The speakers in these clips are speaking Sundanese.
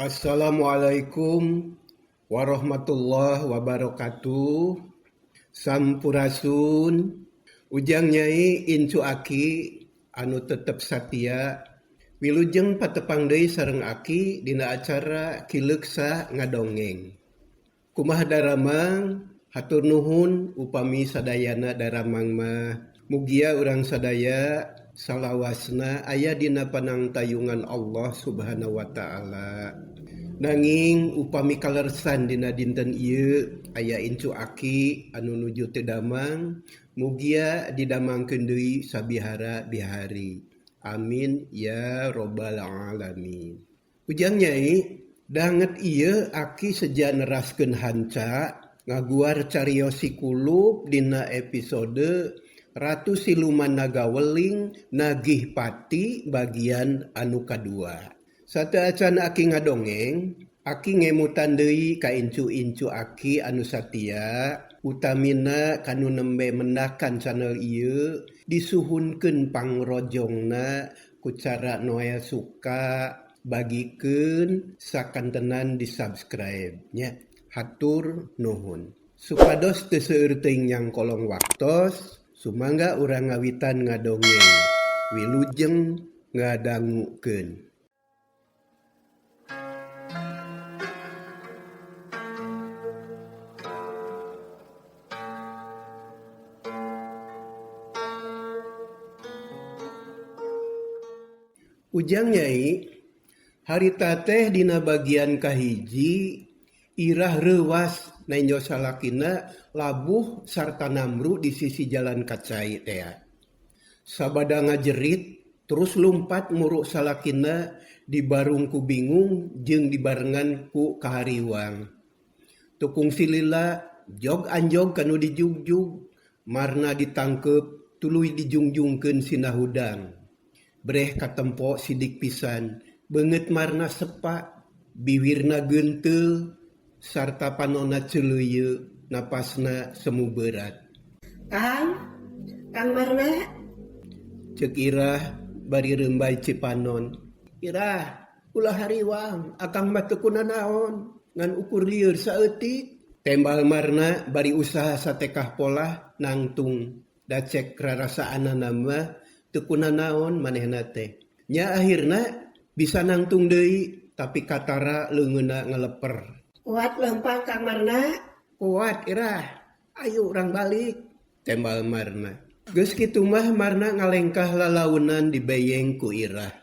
Assalamualaikum warahmatullahi wabarakatuh. Sampurasun. Ujang Nyai incu aki anu tetep satia. Wilujeng patepang deui sareng aki dina acara Kileuksa Ngadongeng. Kumaha daramang hatur nuhun upami sadayana daramang mah. Mugia urang sadaya salawasna aya dina panangtayungan Allah Subhanahu wa taala. Nanging upami kalersan dina dinten ieu aya incu aki anu nuju teu damang mugia didamangkeun deui sabihara bihari. Amin ya robbal alamin. Ujang Nyai, danget ieu aki seja neraskeun hanca ngaguar cariyos si kulup dina episode Ratu Siluman Nagaweling Nagih Pati bagian anu kadua. Sateuacan aki ngadongeng, aki ngemutan deui ka incu-incu aki anu satia, utamina kanu nembe mendakan channel ieu disuhunkeun pangrojongna ku cara Noel suka bagikeun sakantenan di subscribe nya. Hatur nuhun. Supados teu seueur teuing nyangkolong waktos, sumangga urang ngawitan ngadongeng. Wilujeng ngadangukeun. Ujang Nyai, harita teh dina bagian kahiji Irah reuwas nenjo salakina labuh sarta namru di sisi jalan ka cai tea. Sabada ngajerit terus lumpat muru salakina dibarung ku bingung jeung dibarengan ku kahariwang. Tukung silila jog anjog kanu dijugjug marna ditangkeup tuluy dijungjungkeun sina hudang. Breh katempo sidik pisan, beungeut marna sepa, biwirna geunteul sarta panonna ceuleuyeu, napasna semu beurat. Kang, Kang Marna. Ceuk Irah bari reumbai cipanon. Irah, ulah hariwang, akang mah teu kunanaon, ngan ukur lieur saeutik. Tembal Marna bari usaha satekah polah nangtung. Da cek rarasaanana mah teu kunanaon manehna teh. Nya ahirna bisa nangtung deui tapi katara leungeunna ngaleper. Kuat leumpang Kang Marna? Kuat Irah, ayu urang balik, tembal Marna. Geus kitu mah Marna ngalengkah lalaunan dibeyeng ku Irah.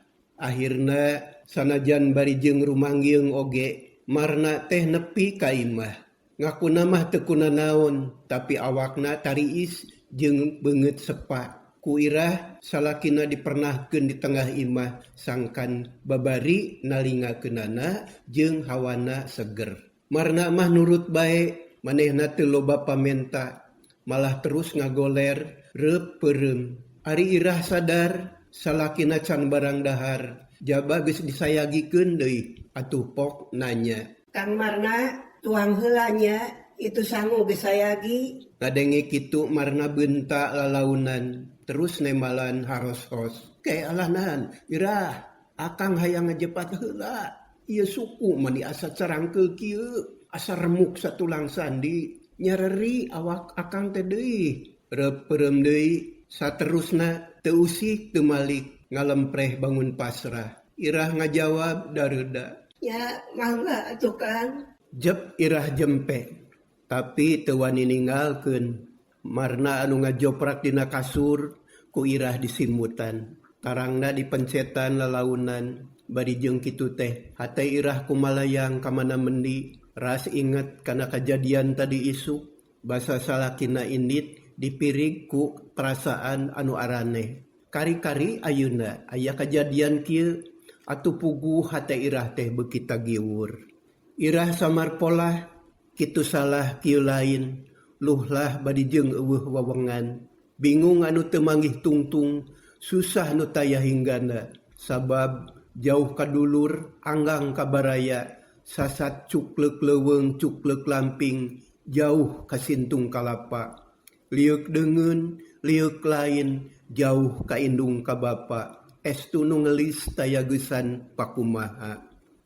Ahirna sanajan bari jeung rumanggeung oge Marna teh nepi ka imah. Ngakuna mah teu kunanaon tapi awakna tariis jeung beungeut sepa. Ku Irah salakina dipernahkeun di tengah imah sangkan babari nalingakeunana jeung hawana seger. Marna mah nurut bae manehna teu loba pamenta malah terus ngagoler reup peureum. Ari Irah sadar salakina can barang dahar jaba geus disayagikeun deui atuh pok nanya. Kang Marna tuang heula nya itu sangu geus sayagi. Ngadenge kitu Marna beunta lalaunan terus nembalan haros-hos. Ke alah nahan Irah akang hayang ngajepat heula ieu suku mani asa carangkeul kieu asa remuk satulang sandi nyareri awak akang teh deui. Reup peureum deui saterusna teu usik teu malik ngalempreh bangun pasrah. Irah ngajawab dareuda. Ya mangga atuh Kang. Jep Irah jempe tapi teu wani ninggalkeun. Marna anu ngajoprak dina kasur ku Irah disimutan. Tarangna dipencetan lalaunan bari jeung kitu teh hate Irah kumalayang ka mana mendi ras inget kana kajadian tadi isuk basa salakina indit dipirig ku perasaan anu araneh. Kari-kari ayeuna aya kajadian kieu atuh puguh hate Irah teh beuki tagiwur. Irah samar polah kitu salah kieu lain luhlah bari jeung eueuh wewengan. Bingung anu teu manggih tungtung susah nu taya hinggana sabab jauh ka dulur anggang ka baraya sasat cukleuk leuweung cukleuk lamping jauh ka sintung kalapa. Lieuk deungeun lieuk lain jauh ka indung ka bapa estu nu ngelis taya geusan pakumaha.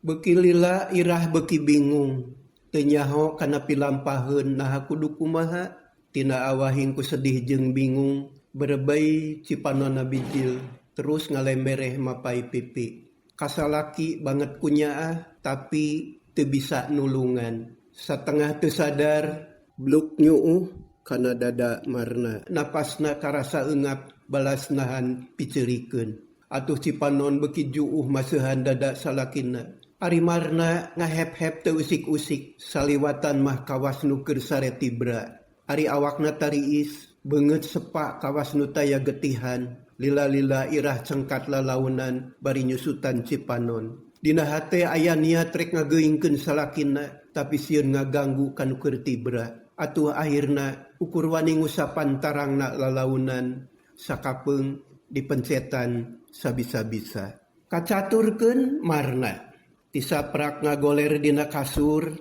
Beuki lila Irah beuki bingung. Teu nyaho kana pilampaheun naha kudu kumaha. Tina awahing ku sedih jeung bingung berebei cipanonna bijil terus ngalembereh mapai pipi. Ka salaki banget ku nyaah tapi teu bisa nulungan. Satengah teu sadar bluk nyuuh kana dada Marna. Napasna karasa eungap balas nahan piceurikeun. Atuh cipanon beuki juuh maseuhan dada salakina. Ari Marna ngahep-hep teu usik-usik saliwatan mah kawas nu keur sare tibra. Ari awakna tariis, beungeut sepa kawas nu taya getihan. Lila-lila Irah cengkat lalaunan bari nyusutan cipanon. Dina hate aya niat rek ngageuingkeun salakina tapi sieun ngaganggu ka nu keur tibra. Atuh ahirna ukur wani ngusapan tarangna lalaunan sakapeung dipencetan sabisa-bisa. Kacaturkeun Marna. Tisaprak ngagoler dina kasur,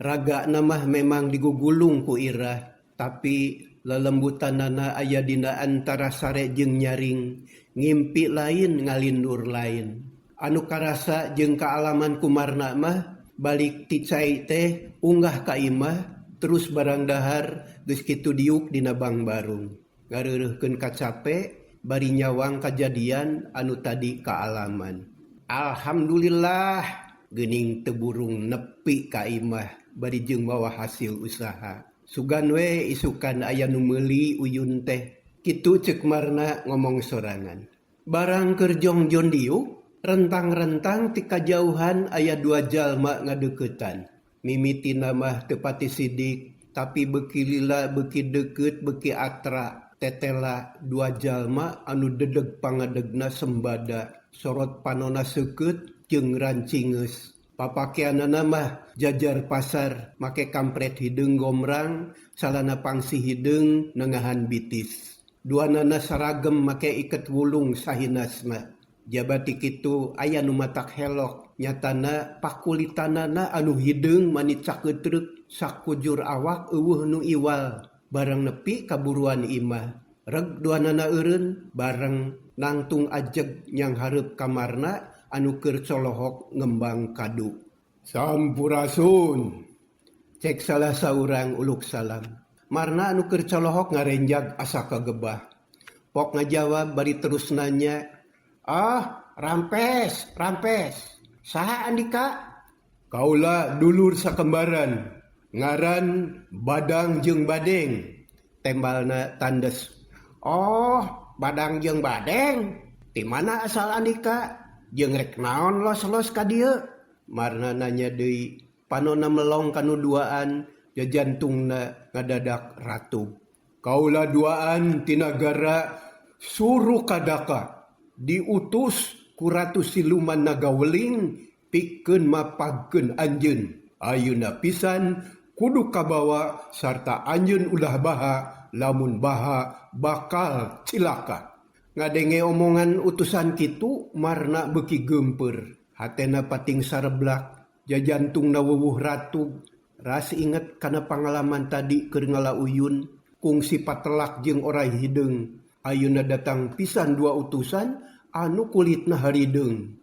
ragana mah memang digugulung ku Irah, tapi lelembutanana aya dina antara sare jeung nyaring, ngimpi lain ngalindur lain. Anu karasa jeung kaalaman ku Marna mah balik ti cai teh unggah ka imah terus barang dahar geus kitu diuk dina bangbarung. Ngareureuhkeun kacape bari nyawang kajadian anu tadi kaalaman. Alhamdulillah geuning teu burung nepi ka imah bari jeung mawa hasil usaha. Sugan we isukan aya nu meuli uyun teh. Kitu ceuk Marna ngomong sorangan. Barang keur jongjon diuk, rentang-rentang ti kajauhan aya dua jalma ngadeuketan. Mimitina mah teu pati sidik, tapi beuki lila beuki deukeut beuki atra. Tetela dua jalma anu dedeg pangadegna sembada, sorot panona seukeut jeung rancingeus. Papakeanana mah jajar pasar, make kampret hideung gomrang, calana pangsi hideung nengahan bitis. Duanana saragem make iket wulung sahinasna. Jabati kitu aya nu matak helok, nyatana pakulitanana anu hideung mani cakeutrek, sakujur awak eueuh nu iwal. Barang nepi kaburuan imah. Reg duanana eureun bareng nangtung ajeg nyanghareup kamarna anu keur colohok ngembang kadu. Sampurasun, cek salah saurang uluk salam. Marna anu keur colohok ngarenjag asa kagebah. Pok ngajawab bari terus nanya, "Ah, rampes, rampes. Saha andika?" Kaula dulur sakembaran, ngaran Badang jeung Badeng. Tembalna tandes. Oh, Badang jeung Badeng. Ti mana asal andika? Jeung rek naon los-los ka dieu? Marna nanya deui. Panonna melong kanu duaan, jajantungna ngadadak ratub. Kaula duaan ti nagara Surukadaka, diutus ku Ratu Siluman Nagaweling pikeun mapagkeun anjeun. Ayeuna pisan kudu kabawa sarta anjeun ulah baha, lamun baha bakal cilaka. Ngadenge omongan utusan kitu Marna beuki geumpeur. Hatena pating sareblak, jajantungna wuwuh ratug. Ras inget kana pangalaman tadi keur ngala uyun, kungsi patelak jeung oray hideung. Ayeuna datang pisan dua utusan anu kulitna harideung.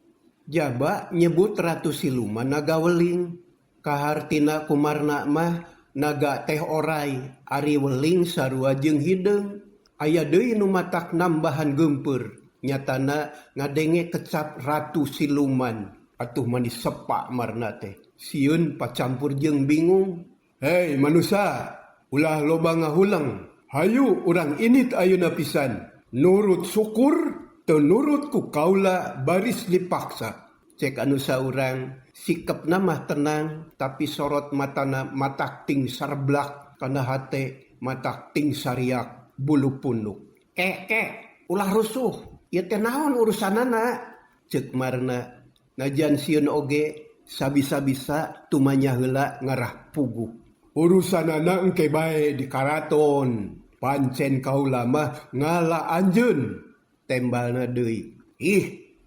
Jaba nyebut Ratu Siluman Nagaweling. Kahartina ku Marna mah naga teh oray, ari weling sarua jeung hideung. Aya deui nu matak nambahan geumpeur, nyatana ngadenge kecap Ratu Siluman. Atuh mani sepa Marna teh. Sieun pacampur jeung bingung. Hei manusa, ulah loba ngahuleng. Hayu urang init ayeuna pisan. Nurut syukur, teu nurut ku kaula baris dipaksa. Cek anu saurang, sikepna mah tenang, tapi sorot matana matak ting sarblak, kana hate matak ting sariak bulu punduk. Kek, kek, ulah rusuh. Ieu teh naon urusanana? Ceuk Marna. Najan sieun oge sabisa-bisa tumanya heula ngarah puguh. Urusanana engke bae di karaton. Pancen kaula mah ngala anjeun. Tembalna deui. Ih,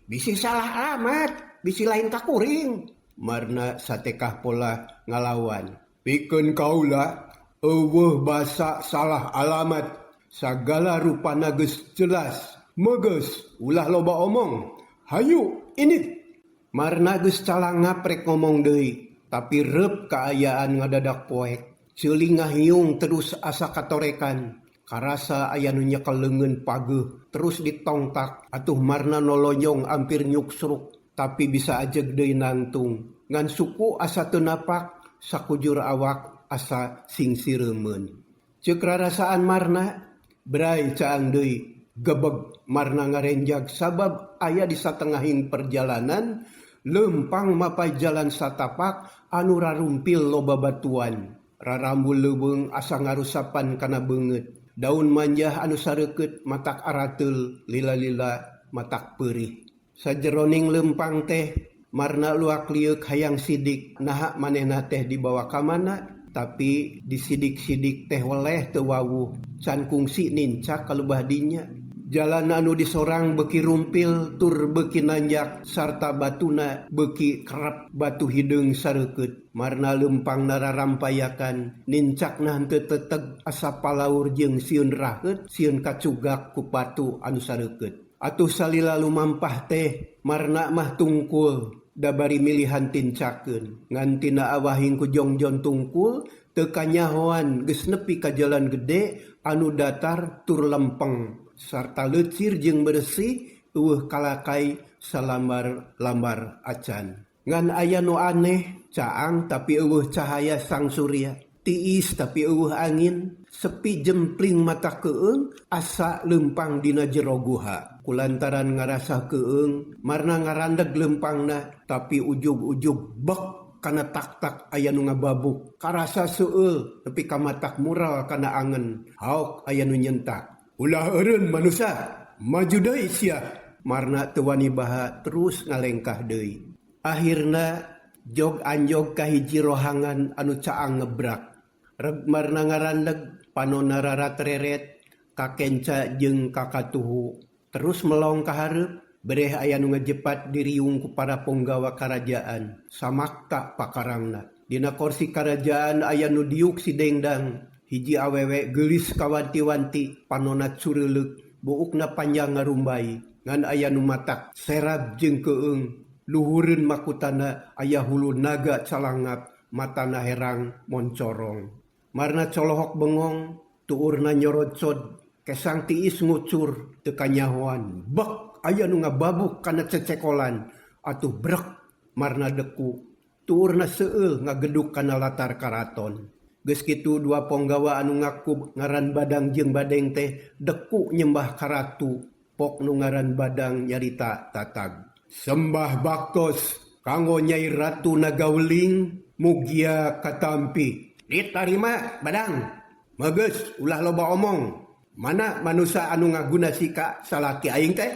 bisi salah alamat, bisi lain ka kuring. Marna satekah pola ngalawan. Pikeun kaula eueuh basa salah alamat. Sagala rupana geus jelas. Megeus ulah loba omong. Hayu init. Marna geus calangap rek ngomong deui, tapi reup kaayaan ngadadak poek. Ceuli ngahiung terus asa katorekan. Karasa aya nu nyekel leungeun pageuh terus ditongtak atuh Marna nolonyong ampir nyuksruk tapi bisa ajeg deui nangtung. Ngan suku asa teu napak, sakujur awak asa singsiremeun. Ceuk rarasaan Marna, bray caang deui, gebeg Marna ngarenjag sabab aya di satengahing perjalanan leumpang mapay jalan satapak anu rarumpil loba batuan. Rarambul leuweung asa ngarusapan kana beungeut. Daun manjah anu sareukeut matak arateul lila-lila matak peurih. Sajeroning leumpang teh Marna luak lieuk hayang sidik naha manehna teh dibawa ka mana tapi disidik-sidik teh weleh teu wawuh can kungsi nincak ka lubah dinya. Jalan anu disorang beuki rumpil tur beuki nanjak sarta batuna beuki kerep batu hideung sareukeut. Marna leumpangna rarampayakan nincakna henteu teteg asa palaur jeung sieun raheut sieun kacugak ku batu anu sareukeut. Atuh salila lumampah teh Marna mah tungkul da bari milihan tincakeun. Ngan tina awahing ku jongjon tungkul teu kanyahoan geus nepi ka jalan gede anu datar tur lempeng sarta leucir jeung bersih eueuh kalakai salambar-lambar acan. Ngan aya nu aneh, caang tapi eueuh cahaya sang surya, tiis tapi eueuh angin, sepi jempling mata keung asa leumpang dina jero guha. Kulantaran ngarasa keung, Marna ngarandeg leumpangna tapi ujug-ujug bek kana tak-tak aya nu ngababuk. Karasa seueul nepi ka matak mural kana angen, haok aya nu nyentak. Ulah eureun manusa, maju deui sia. Marna teu wani baha terus ngalengkah deui. Akhirna jog anjog ka hiji rohangan anu caang ngebrak. Reg Marna ngarandeg, panonna raratreret, kakenca jeung kakatuhu. Terus melong ka hareup, bereh aya nu ngajepat diriung ku para ponggawa karajaan, samakta pakarangna. Dina korsi karajaan aya nu diuk si dengdang. Hiji awewe geulis kawanti-wanti, panonna cureuleuk, buukna panjang ngarumbay. Ngan aya nu matak serab jeung keung, luhureun makutana aya hulu naga calangap, matana herang moncorong. Marna colohok bengong, tuurna nyorocod, kesang tiis ngucur, teu kanyahoan. Bek aya nu ngababuk kana cecekolan, atuh brek Marna deku, tuurna seueul ngageduk kana latar karaton. Geus kitu dua ponggawa anu ngaku ngaran Badang jeung Badeng teh deku nyembah ka ratu, pok nu ngaran Badang nyarita tatag. Sembah baktos kanggo Nyai Ratu Nagaweling mugia katampi. Ditarima Badang. Mageus ulah loba omong. Mana manusa anu ngaguna sika salaki aing teh?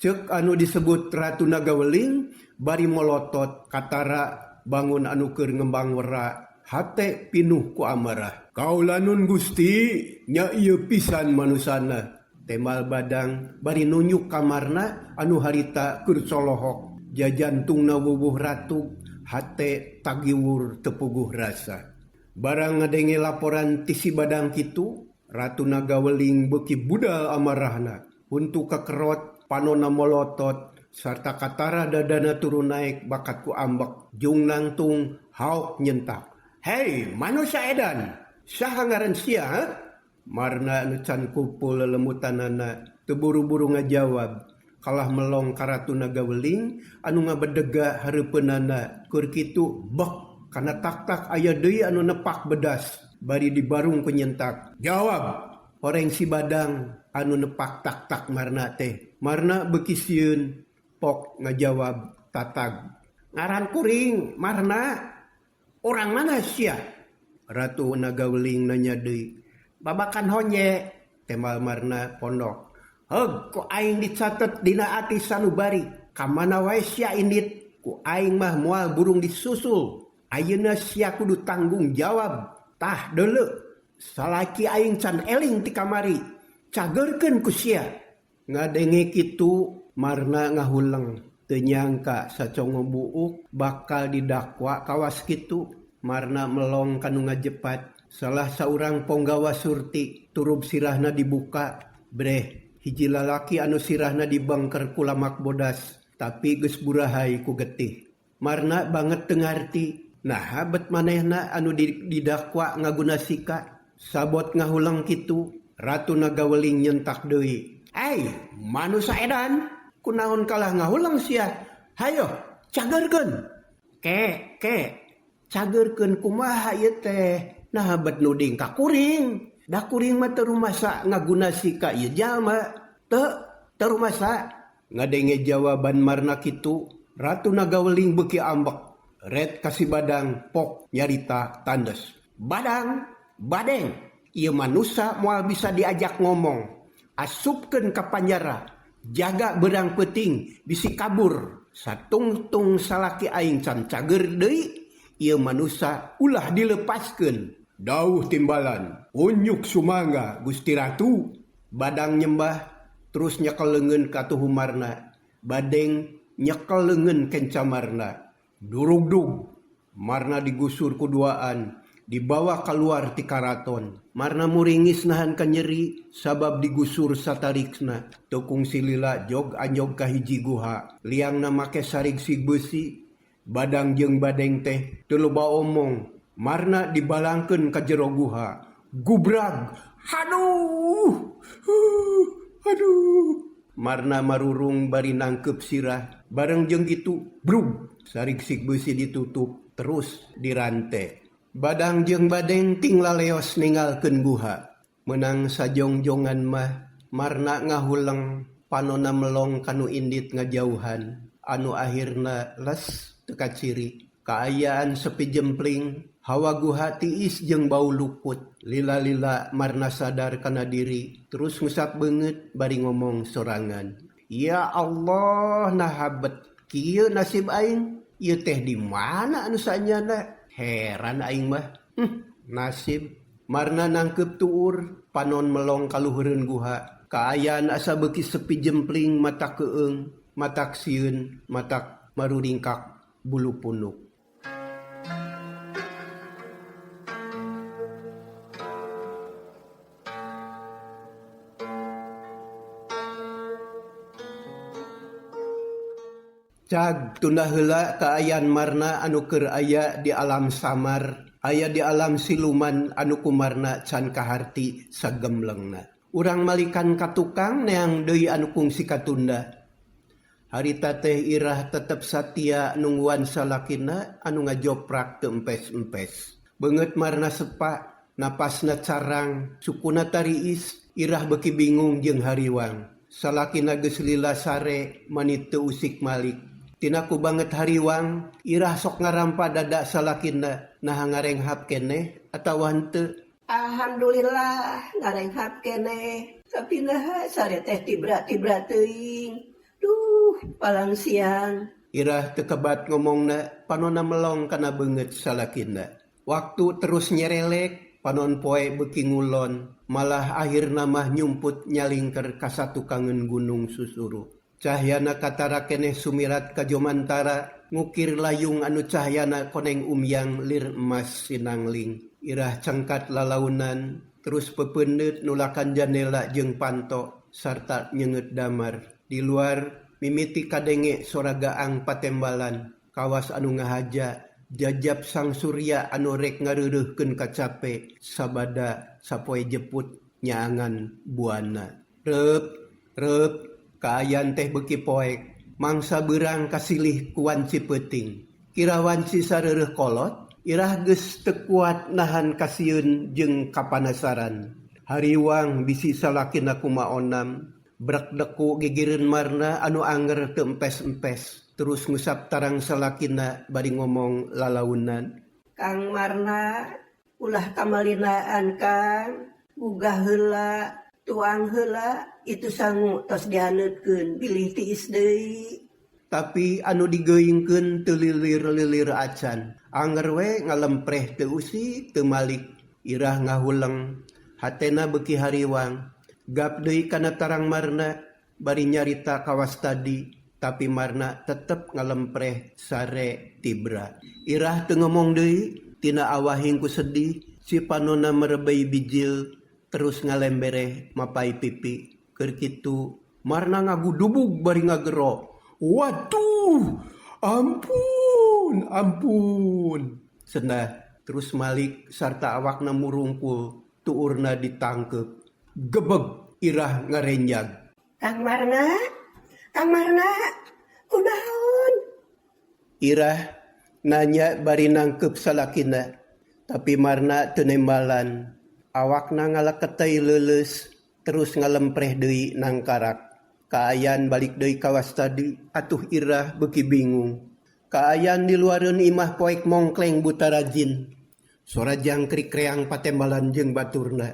Ceuk anu disebut Ratu Nagaweling bari molotot katara bangun anu keur ngembang wera. Hate pinuh ku amarah. Kaulanun Gusti nya ieu pisan manusana. Temal Badang bari nunjuk kamarna anu harita keur colohok. Jajantungna wuwuh ratu, hate tagiwur tepuguh rasa. Barang ngadenge laporan ti si Badang kitu, Ratu Nagaweling beuki budal amarahna. Huntu kakerot, panonna molotot, sarta katara dadana turun naek bakat ku ambek. Jung nangtung haok nyentak. Hei, manusia edan, saha ngaran sia, ha? Marna anu can kupul lelemutanana, teu buru-buru ngajawab. Kalah melong ka Ratu Nagaweling anu ngabedega hareupeunana. Keur kitu bek kana tak-tak aya deui anu nepak bedas bari dibarung ku nyentak. Jawab, horeng si Badang anu nepak tak-tak Marna teh. Marna beuki sieun, pok ngajawab tatag. Ngaran kuring Marna. Orang mana sia? Ratu Nagaweling nanya deui. Babakan honye, temal Marna pondok. Heug, ku aing dicatet dina ati sanubari. Ka mana wae sia indit? Ku aing mah moal burung disusul. Ayeuna sia kudu tanggung jawab. Tah deuleu, salaki aing can eling ti kamari. Cageurkeun ku sia. Ngadenge kitu Marna ngahuleng. Teu nyangka sacongo buuk bakal didakwa kawas kitu. Marna melong kanu ngajepat. Salah saurang ponggawa surti turub sirahna dibuka. Breh, hiji lalaki anu sirahna dibangker ku lamak bodas. Tapi geus burahay ku getih. Marna banget teu ngarti. Naha bet manehna anu didakwa ngaguna sika. Sabot ngahuleng kitu, Ratu Nagaweling nyentak deui. Ei, manusa edan! Kunaon kalah ngahuleng sia? Hayoh, cageurkeun! Ke, ke, cageurkeun kumaha ieu teh? Naha bet nuding ka kuring? Da kuring mah teu rumasa ngaguna sika ieu jalma. Teu, teu rumasa. Ngadenge jawaban Marna kitu, Ratu Nagaweling beuki ambek. Red ka si Badang pok nyarita tandes. Badang, Badeng, ieu manusa moal bisa diajak ngomong. Asupkeun ka panjara, jaga beurang peuting bisi kabur. Satungtung salaki aing can cager deui, ieu manusa ulah dilepaskeun. Dauh timbalan, Unyuk sumangga Gusti Ratu. Badang nyembah, terus nyekel leungeun ka tuhumarna. Badeng nyekel leungeun kenca Marna. Durugdug! Marna digusur ku duaan, dibawa kaluar ti karaton. Marna muringis nahan kanyeri sabab digusur satariksna. Teu kungsi lila jog anjog ka hiji guha. Liangna make sarigsig beusi. Badang jeung Badeng teh teu loba omong. Marna dibalangkeun ka jero guha. Gubrag! Haduh! Huh! Haduh! Marna marurung bari nangkeup sirah. Bareng jeung kitu, brug! Sarigsig beusi ditutup, terus dirante. Badang jeung Badeng ting laleos ninggalkeun guha. Meunang sajongjongan mah, Marna ngahuleng, panonna melong ka nu indit ngajauhan. Anu ahirna les teu kaciri. Kaayaan sepi jempling, hawa guha tiis jeung bau lukut. Lila-lila Marna sadar kana diri, terus ngusap beungeut bari ngomong sorangan. Ya Allah naha bet kieu nasib aing, ieu teh di mana anu saenyana, heran aing mah. Huh, nasib. Marna nangkeup tuur, panon melong ka luhureun guha. Kaayaan asa beuki sepi jempling matak keueung, matak sieun, matak maruringkak bulu punuk. Cag tunda heula kaayaan Marna anu keur aya di alam samar, aya di alam siluman anu ku Marna can kaharti sagemlengna. Urang malikan ka tukang neang deui anu kungsi katunda. Harita teh irah tetep satia nungguan salakina anu ngajoprak teu empes-empes. Beungeut Marna sepa, napasna carang, sukuna tariis, irah beuki bingung jeung hariwang. Salakina geus lila sare mani teu usik malik. Tina ku banget hariwang, irah sok ngarampa dada salakina naha ngarenghap keneh atawa henteu. Alhamdulillah ngarenghap keneh, tapi naha sare teh tibra-tibra teuing. Duh, palang siang. Irah teu kebat ngomongna, panonna melong kana beungeut salakina. Waktu terus nyerelek, panon poe beuki ngulon, malah akhirna mah nyumput nyalingker ka satukangeun gunung susuru. Cahyana katara keneh sumirat ka jomantara, ngukir layung anu cahyana koneng umyang lir emas sinangling. Irah cengkat lalaunan, terus pepeundeut nulakan jandela jeung panto sarta nyeungeut damar. Di luar mimiti kadenge sora gaang patembalan, kawas anu ngahaja, jajab sang surya anu rek ngareureuhkeun kacape, sabada sapoe jeput nyaangan buana. Reup, reup, kaayaan teh beuki poek, mangsa beurang kasilih ku wanci peuting. Kira wanci sareureuh kolot, irah geus teu kuat nahan kasieun jeung kapanasaran. Hariwang bisi salakina kumaonam, brek deku gigireun Marna anu anger teu empes-empes, terus ngusap tarang salakina bari ngomong lalaunan. Kang Marna, ulah kamalinaan Kang, gugah heula, tuang heula, itu sangu tos dihaneutkeun bilih tiis deui. Tapi anu digeuingkeun teu lilir-lilir acan, anger we ngalempreh teu usik teu malik. Irah ngahuleng, hatena beuki hariwang. Gap deui kana tarang Marna bari nyarita kawas tadi, tapi Marna tetep ngalempreh sare tibra. Irah teu ngomong deui, tina awahing ku sedih, si panonna merebei bijil terus ngalembereh mapai pipi. Keur kitu Marna ngagudubug bari ngagero. Waduh! Ampun! Ampun! Cenah terus malik sarta awakna murungkul tuurna ditangkeup. Gebeg Irah ngarenjag. Kang Marna, Kang Marna, kunaon? Irah nanya bari nangkeup salakina. Tapi Marna teu nembalan. Awakna ngalaketei leuleus terus ngalempreh deui nangkarak. Kaayaan balik deui kawas tadi atuh Irah beuki bingung. Kaayaan di luareun imah poek mongkleng buta rajin. Sora jangkrik reang patembalan jeung baturna.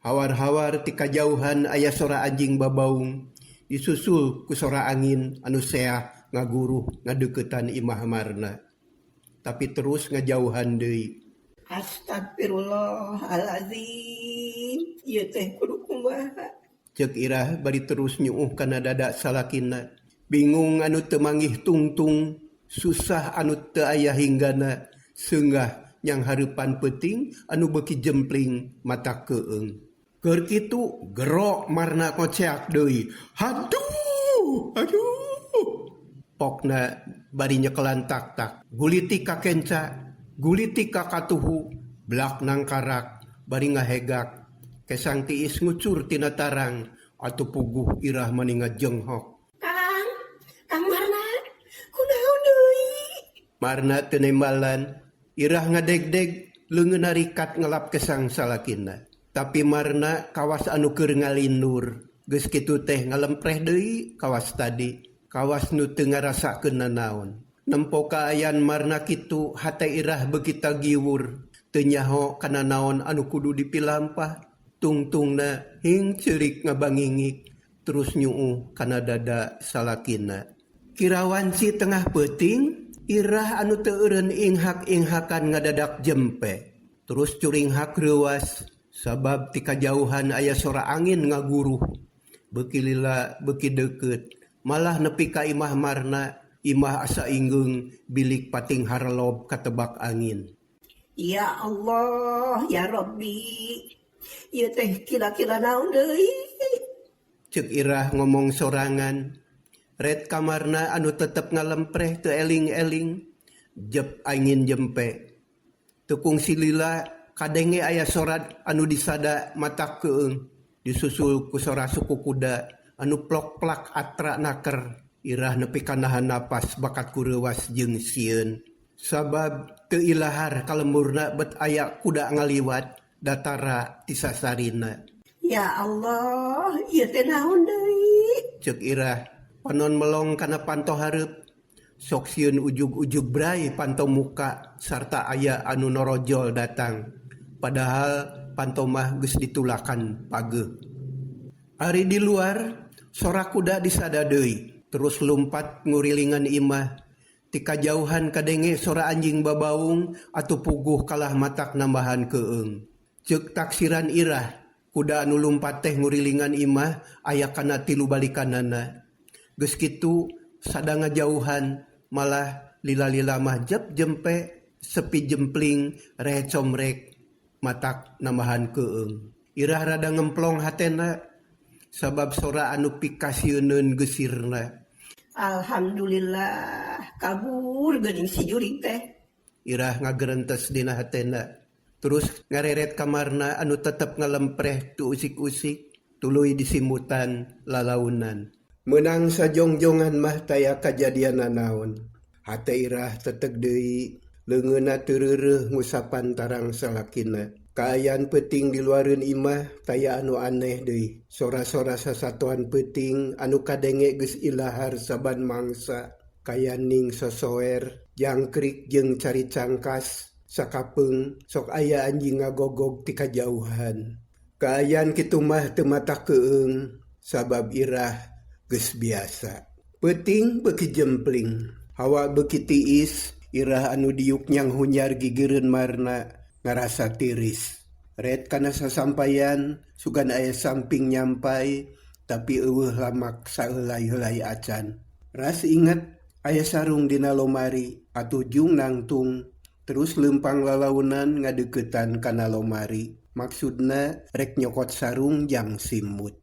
Hawar-hawar ti kajauhan aya sora anjing babaung disusul ku sora angin anu seah ngaguruh ngadeuketan imah Marna. Tapi terus ngajauhan deui. Astagfirullahalazim, ieu teh kudu kumaha? Ceuk Irah bari terus nyuuh kana dada salakina. Bingung anu teu manggih tungtung, susah anu teu aya hinggana, seunggah nyanghareupan peuting anu beuki jempling mata keueung. Keur kitu gero Marna ngoceak deui. Haduh! Aduh! Pokna bari nyekelan tak-tak. Gulitik ka kenca, gulitik ka katuhu, blak nangkarak bari ngahegak. Kesang tiis ngucur tina tarang atuh puguh Irah mani ngajenghok. Kang, Kang Marna, kunaon deui? Marna teu nembalan, Irah ngadegdeg leungeunna rikat ngelap kesang salakina. Tapi Marna kawas anu keur ngalindur. Geus kitu teh ngalempreh deui kawas tadi. Kawas nu teu ngarasakeun nanaon. Nempo kaayaan Marna kitu hate Irah beuki tagiwur. Teu nyaho kana naon anu kudu dipilampah. Tungtungna hing ceurik ngabangingik terus nyuuh kana dada salakina. Kira wanci tengah peuting, Irah anu teu eureun inghak-inghakan ngadadak jempe. Terus curinghak reuwas sabab ti kajauhan aya sora angin ngaguruh. Beuki lila beuki deukeut, malah nepi ka imah Marna, imah asa inggeung bilik pating harelob katebak angin. Ya Allah, ya Rabbi. Ieu teh kira-kira naon deui? Ceuk Irah ngomong sorangan. Red kamarna anu tetep ngalempreh teu eling-eling, jep angin jempe. Teu kungsi lila kadenge aya sora anu disada mata keueung, disusul ku sora suku kuda anu plok-plak atra naker. Irah nepi ka nahan napas bakat ku reuwas jeung sieun. Sabab teu ilahar kalemburna bet aya kuda ngaliwat datara ti sasarina. Ya Allah, ieu teh naon deui? Ceuk Irah, panon melong kana panto hareup. Sok sieun ujug-ujug bray panto muka sarta aya anu norojol datang. Padahal panto mah geus ditulakan pageuh. Ari di luar, sora kuda disada deui, terus lumpat ngurilingan imah. Ti kajauhan kadenge sora anjing babaung atuh puguh kalah matak nambahan keueung. Ceuk taksiran Irah, kuda anu lumpat teh ngurilingan imah aya kana tilu balikanana. Geus kitu sada ngajauhan malah lila-lila mah jep jempe sepi jempling rehe comrek matak nambahan keueung. Irah rada ngemplong hatena sabab sora anu pikasieuneun geusirna. Alhamdulillah, kabur geuning si jurig teh. Irah ngagerentes dina hatena. Terus ngareret kamarna anu tetep ngalempreh tu usik-usik, tuluy disimutan lalaunan. Meunang sajongjongan mah taya kajadian nanaon. Hate Irah teteg deui, leungeunna teu reureuh ngusapan tarang salakina. Kaayaan peuting di luareun imah taya anu aneh deui. Sora-sora sasatoan peuting anu kadenge geus ilahar saban mangsa. Kayaning sosoer, jangkrik jeung cari cangkas, sakapeung sok aya anjing ngagogog ti kajauhan. Kaayaan kitu mah teu matak keueung sabab Irah geus biasa. Peuting beuki jempling, hawa beuki tiis, Irah anu diuk nyanghunyar gigireun Marna ngarasa tiris. Red kana sasampayan sugan aya samping nyampai tapi eueuh lamak saeulai-heulai acan. Ras inget aya sarung dina lomari atuh jung nangtung terus leumpang lalaunan ngadeuketan kana lomari. Maksudna rek nyokot sarung jang simut.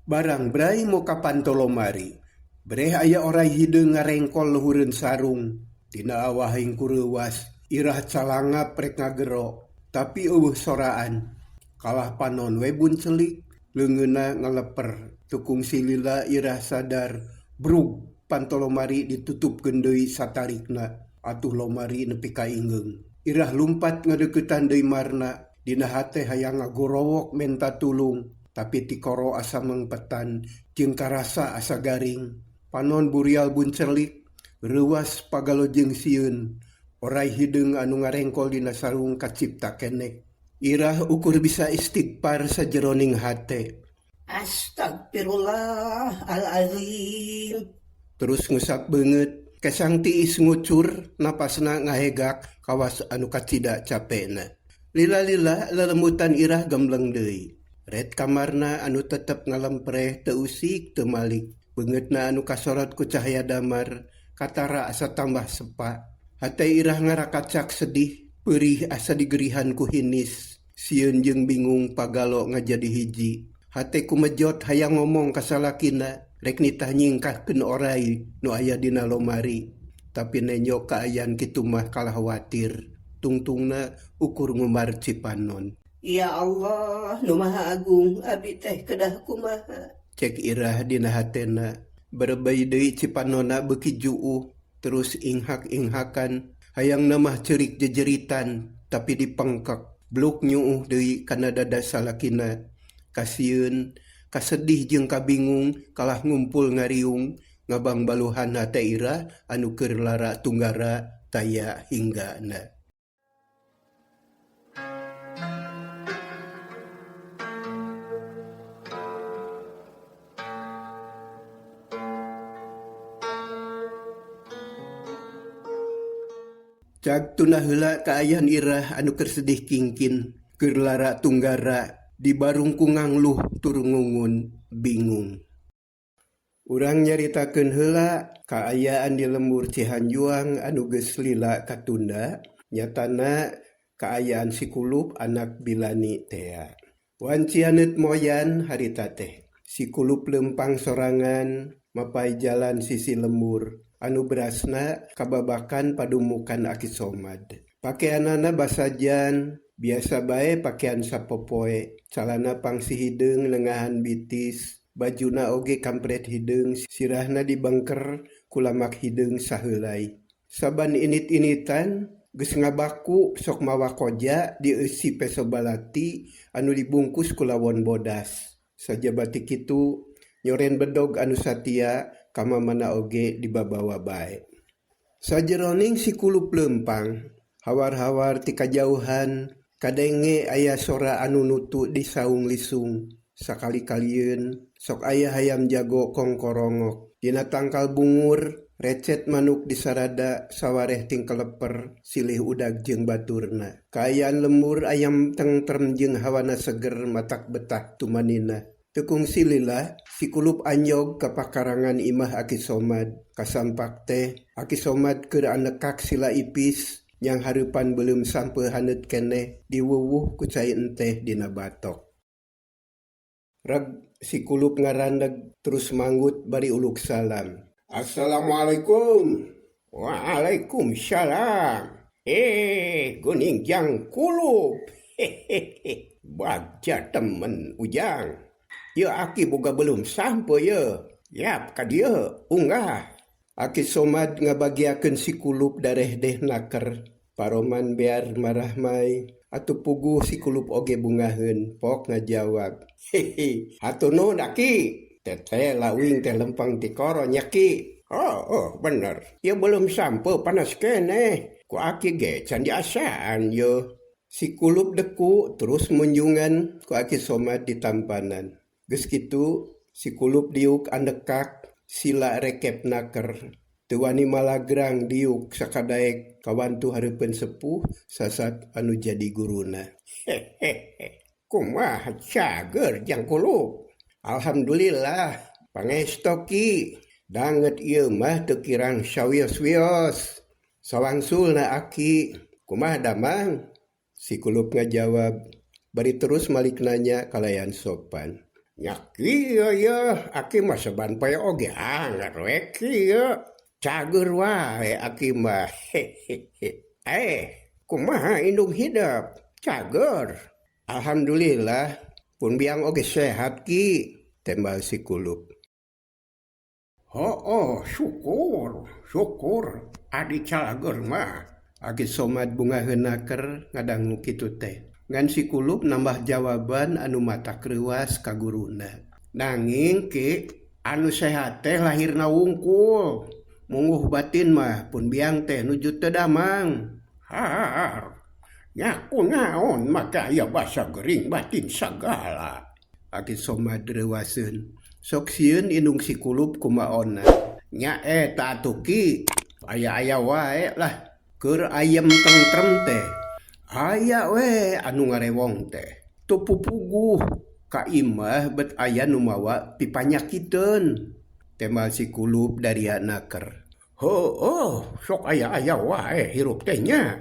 Barang bray muka panto lomari. Breh aya oray hideung ngarengkol luhureun sarung. Tina awah hingkureuwas, Irah calangap rek ngagero, tapi euweuh soraan. Kalah panon we buncelik, leungeunna ngaleper. Teu kungsi lila Irah sadar, brug panto lomari ditutupkeun deui satarikna. Atuh lomari nepi ka ingeung. Irah lumpat ngadeuketan deui marna, dina hate hayang ngagorowok menta tulung, tapi tikoro asa mengpetan jeung karasa asa garing. Panon burial buncelik, reuwas pagalo jeung sieun. Oray hideung anu ngarengkol dina sarung kacipta keneh. Irah ukur bisa istighfar sajeroning hate. Astagfirullahalazim. Terus ngusap beungeut, kesang tiis ngucur, napasna ngahegak kawas anu kacida capena. Lila-lila lelembutan Irah gembleng deui. Red kamarna anu tetep ngalempreh teu usik teu malik. Beungeutna anu kasorot ku cahaya damar, katara asa tambah sepa. Hate Irah ngarakacak sedih, peurih asa digerihan ku hinis. Sieun jeung bingung pagalo ngajadi hiji. Hate kumejot hayang ngomong ka salakina, rek nitah nyingkahkeun oray nu aya dina lomari. Tapi nenjo kaayan kitu mah kalah watir. Tungtungna ukur ngumbar cipanon. Ya Allah, nu Maha Agung, abdi teh kedah kumaha. Cek Irah dina hatena, berebei deui cipanonna beuki juuh, terus inghak-inghakan, hayangna mah ceurik jejeritan, tapi dipengkek. Bluk nyuuh deui kana dada salakina. Kasieun, kasedih jeung kabingung, kalah ngumpul ngariung, ngabangbaluhan hate Irah anu keur lara tunggara taya hinggana. Cag tuna heula kaayaan Irah anu keur sedih kingkin, keur lara tunggara, dibarung ku ngangluh tur ngungun bingung. Urang nyaritakeun heula kaayaan di lembur Cihanjuang anu geus lila katunda, nyatana kaayaan si Kulup anak Bilani tea. Wancianeut moyan harita teh. Si Kulup leumpang sorangan mapai jalan sisi lembur. Anu berasna kababakan padumukan Aki Somad. Pakeanana basajan, biasa bae pakean sapopoe, calana pangsi hideung lengahan bitis, bajuna oge kampret hideung, sirahna dibengker ku lamak hideung saheulai. Saban init-initan geus ngabaku sok mawa koja dieusi peso balati anu dibungkus ku lawon bodas. Sajabati kitu nyoren bedog anu satia kama mana oge dibabawa bae. Sajeroning si Kulup leumpang, hawar-hawar ti kajauhan, kadenge aya sora anu nutu di saung lisung. Sakali-kalieun sok aya hayam jago kongkorongok. Dina tangkal bungur, recet manuk disarada sawareh tingkeleper silih udag jeung baturna. Kaayaan lembur ayam tengtrem jeung hawana seger matak betah tumanina. Teu kungsi lila, si Kulup anjog ka pakarangan imah Aki Somad. Kasampak teh, Aki Somad keur anekak sila ipis, nyang hareupan beuleum sampeu haneut keneh diwuwuh ku cai enteh dina batok. Reg si Kulup ngarandeg terus manggut bari uluk salam. Assalamualaikum. Waalaikumsalam. Guning jang Kulup. Hehehe. Bagja temen Ujang. Ya aki boga belum sampai ya. Yap ka dieu unggah. Aki Somad ngabagiakeun si Kulup dareh deh naker. Paroman bear marahmai. Atuh puguh si Kulup oge bungaheun. Pok ngajawab. Hehe. Hatur nuhun aki. Teteh lawing teh lempang ti koro nya ki. Oh, bener. Ya belum sampai panas keneh. Ku aki ge can diasaan yo. Si Kulup deku terus munjungan ku Aki Somad di tampanan. Geus kitu si Kulup diuk andekak sila rekep naker. Teu wani malagrang diuk sakadaek kawantu hareupeun sepuh sasat anu jadi guruna. Hehehe. Kumaha cager jang Kulup? Alhamdulillah, pangesto ki. Danget ieu mah teu kirang sawios-wios. Sawangsulna aki, kumaha damang? Si Kulup ngajawab, bari terus malik nanya kalayan sopan. Nya kieu yeuh aki mah saban poe oge angger we kieu. Cager wae aki mah. Eh, kumaha indung hidep? Cager. Alhamdulillah, pun biang oge sehat ki, tembal si kulup. Hooh, syukur, syukur adi calager mah. Aki Somad bungaheun naker ngadangu kitu teh. Ngan si kulup nambah jawaban anu matak reuas ka guruna. Nanging ki, anu sehat teh lahirna wungkul. Mungguh batin mah pun biang teh nuju teu damang. Har, nya kunaon maka aya basa gering batin sagala. Aki Somad reuaseun. Sok sieun indung si kulup kumaonna. Nya eta atuh ki, aya-aya wae lah. Keur ayem tengrem teh, aya we anu ngarewong teh. Teu pupuguh ka imah bet aya nu mawa pipanyakiteun. Tembal si kulup daria naker. Heueuh, sok aya-aya wae hirup teh nya.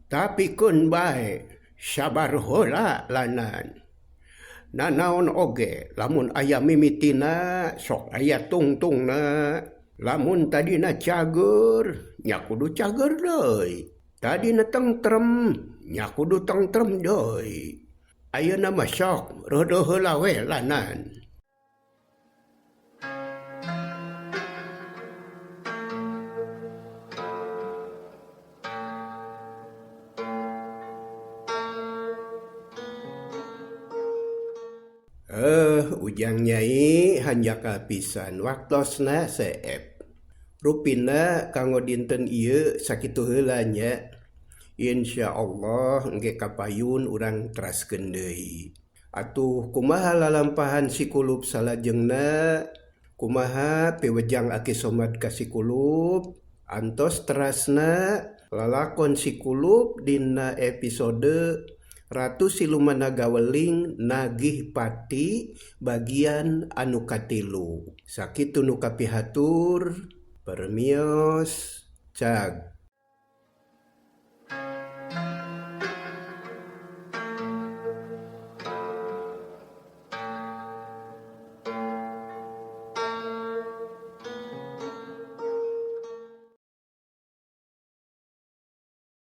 Tapi keun bae, sabar heula lanan. Nanaon oge lamun aya mimitina sok aya tungtungna. Lamun tadina cager nya kudu cager deui. Tadina tengrem nya kudu tengrem deui. Ayeuna mah sok reudeuh heula we lanan. Eh, Ujang Nyai hanjakal pisan waktosna seep. Rupina kanggo dinten ieu sakitu heula nya. Insyaallah engke kapayun urang teraskeun deui. Atuh kumaha lalampahan si kulup salajengna? Kumaha piwejang Aki Somad ka si kulup? Antos terasna lalakon si kulup dina episode Ratu Siluman Nagaweling Nagih Pati bagian anu katilu. Sakitu nu kapihatur, permios, cag.